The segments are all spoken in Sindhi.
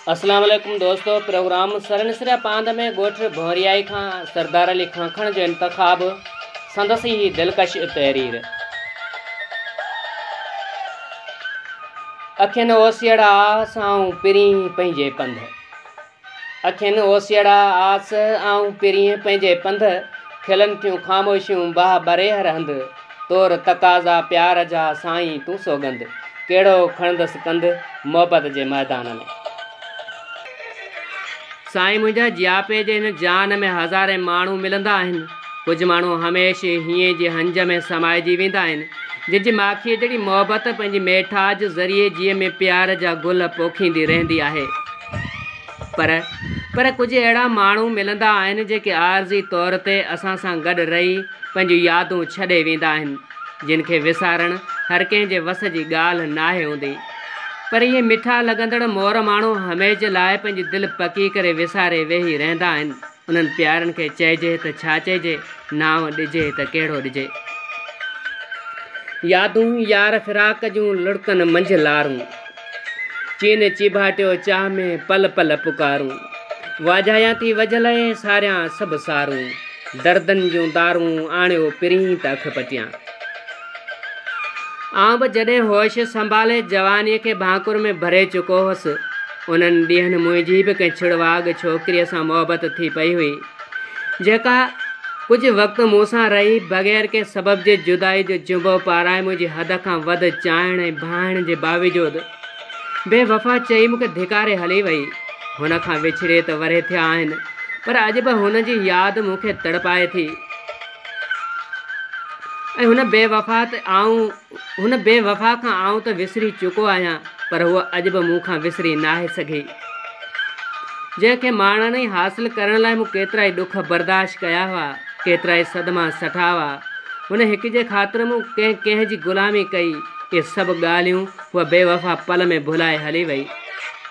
اسلام عليڪم دوستو پروگرام سرن سريا پاند ۾ ڳوٺ ڀونريائي کان سردار علي کانکڻ جو انتخاب سندس ئي دلڪش تحرير. اکين اوسيئڙا آس آئون پرين پنهنجي پنڌ. اکين اوسيئڙا آس آئون پرين پنهنجي پنڌ. کلن ٿيون خاموشيون باهه ٻري هر هنڌ. طور تقاضا پيار جا سائين تون سوڳنڌ. ڪهڙو کڻندس ڪنڌ محبت جي ميدان ۾. سائين منهنجا جياپي جي هن جهان ۾ هزارين ماڻهو ملندا آهن. ڪجهه ماڻهو هميشھ هينئين جي هنج ۾ سمائجي ويندا آهن، جن جي ماکيء جهڙي محبت پنهنجي ميٺاج ذريعي جيء ۾ پيار جا گل پوکيندي رهندي آهي. پر پر ڪجهه اهڙا ماڻهو ملندا آهن، جيڪي عارضي طور تي اسان سان گڏ رهي پنهنجون يادون ڇڏي ويندا آهن، جن کي وسارڻ هر ڪنهن جي وس جي ڳالهه ناهي هوندي. پر اهي مٺا لڳندڙ مور ماڻهو هميشھ لاء پنهنجي دل پڪي ڪري وساري ويهي رهندا آهن. انهن پيارن کي چئجي ته ڇا چئجي، نانء ڏجي ته ڪهڙو ڏجي. يادون يار فراق جون لڙڪن منجهه لارون. چين چيڀاٽيو چاهه ۾ پل پل پڪارون. واجهايان ٿي وجهه لئه ساريان سڀ سارون. دردن جون دارون آڻيو پرين ته اک پٽيان. آئون به جڏهن هوش سنڀالي جوانيء کي ڀاڪر ۾ ڀري چڪو هوس، انهن ڏينهن منهنجي به ڪنهن ڇڙواڳ ڇوڪريء سان محبت ٿي پئي هئي، جيڪا ڪجهه وقت مون سان رهي، بغير ڪنهن سبب جي جدائي جو جنبو پارائي منهنجي حد کان وڌ چاهڻ ۽ ڀانئڻ جي باوجود بي وفا چئي مون کي ڌڪاري هلي وئي. هن کان وڇڙي ته ورهيه ٿيا آهن، پر اڄ به هن جي ياد مون کي تڙپائي ٿي. ۽ هن بي وفا ته آئون هن بي وفا کان آئون ته وسري چڪو آهيان پر هوء اڄ به مون کان وسري ناهي سگهي. جنهن کي ماڻڻ ۽ حاصل ڪرڻ لاء مون ڪيترائي ڏک برداشت ڪيا هئا، ڪيترائي صدما سٺا هئا. هن هڪ جي خاطر مون ڪنهن ڪنهن جي غلامي ڪئي، اهي سڀ ڳالهيون هوء بي وفا پل ۾ ڀلائي هلي وئي.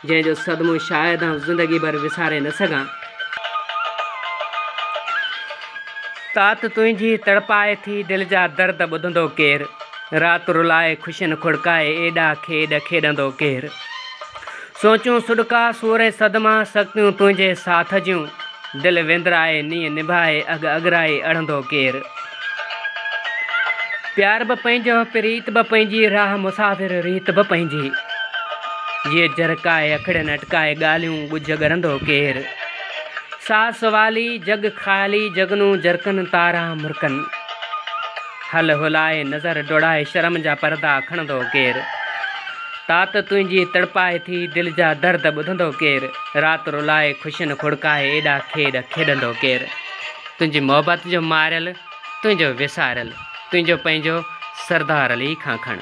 جنهن جو صدمو شايد آئون زندگي ڀر وساري نه سگهان. تات تنهنجي تڙپائي ٿي دل جا درد ٻڌندو ڪير؟ رات رلائي خوشين کڙڪائي ايڏا کيڏ کيڏندو ڪير؟ سوچون سڏڪا سور ۽ صدما سختيون تنهنجي ساٿ جون دل وندرائي نينهن نڀائي اڳ اڳرائي اڙندو ڪير؟ پيار به پنهنجو پريت به پنهنجي راهه مسافر ريت به پنهنجي جيء جرڪائي اکڙين اٽڪائي ڳالهيون ڳجهه ڳرندو ڪير؟ ساهه سوالي جڳ خيالي جگنون جرڪن تارا مرڪن هل هلائي نظر ڊوڙائي شرم جا پردا کڻندو ڪير؟ تات تنهنجي تڙپائي ٿي دل جا درد ٻڌندو ڪير؟ رات رلائي خوشين کڙڪائي ايڏا کيڏ کيڏندو ڪير؟ تنهنجي محبت جو ماريل تنهنجو وساريل تنهنجو پنهنجو سردار علي کانکڻ.